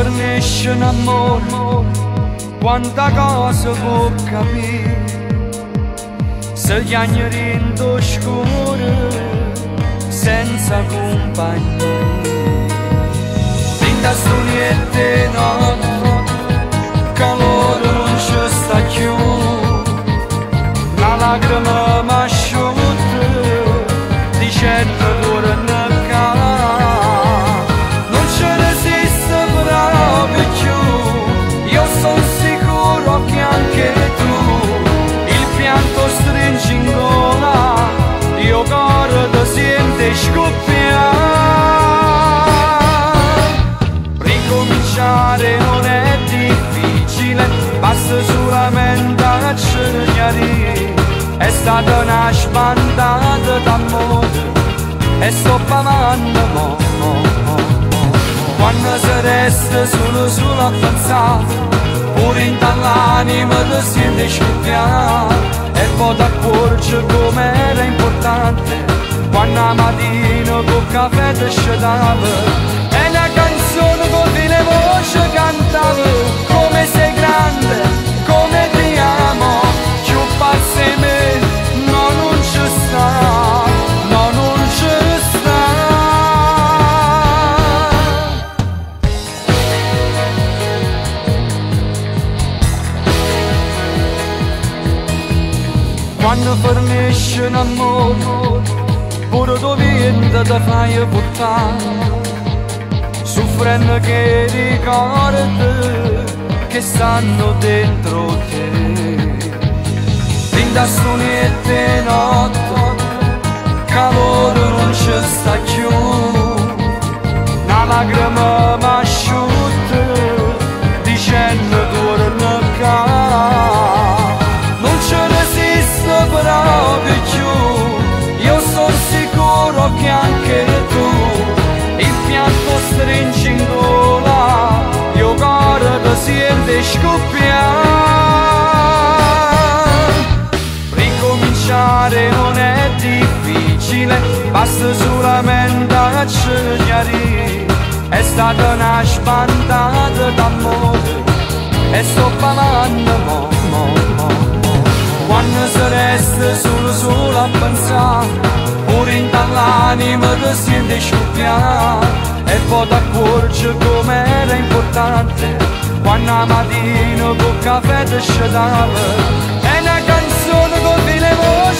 Fernisce un amore, quanta cosa può capire. Se chiagne dentro scuro, senza compagnia. Dinta sto niente notte, calore non ci sta più. Una lacrima m'asciutta, dicendo torna qua. Non ci resiste proprio più, io sono sicuro che anche tu il pianto stringi in gola, io cuore ti sente scoppiare. Ricominciare non è difficile, basta solamente accegliare. È stata una sbandata d'amore e sto pavando mo, mo, mo, mo. Quando si resta solo solo a pensare, pure in l'anima ti sente scoppiare. E poi t'accorgi com'era importante quando la mattina col caffè ti scetava e una canzone con le voci cantava. Come sei grande, come ti amo, più pazzo di me, no non ci sta, no non ci sta. Quando fornisce un amore, pure tu vento ti fai portare, soffrendo che ricordi che stanno dentro te. Fin da sto niente notte, calore non ci sta più, una lacrima m'asciutta, dicendo torna qua. Non ci resiste proprio più, io sono sicuro che anche tu il pianto stringi in gola, io cuore ti sente scoppiare. Ricominciare non è difficile, basta solamente accegliare. È stata una sbandata d'amore e sto pavando mo, mo, mo, mo. Quando si resta solo solo a pensare, pure in l'anima ti sente scoppiare. E poi t'accorgi com'era importante quando la mattina col caffè ti scetava e una canzone con le voci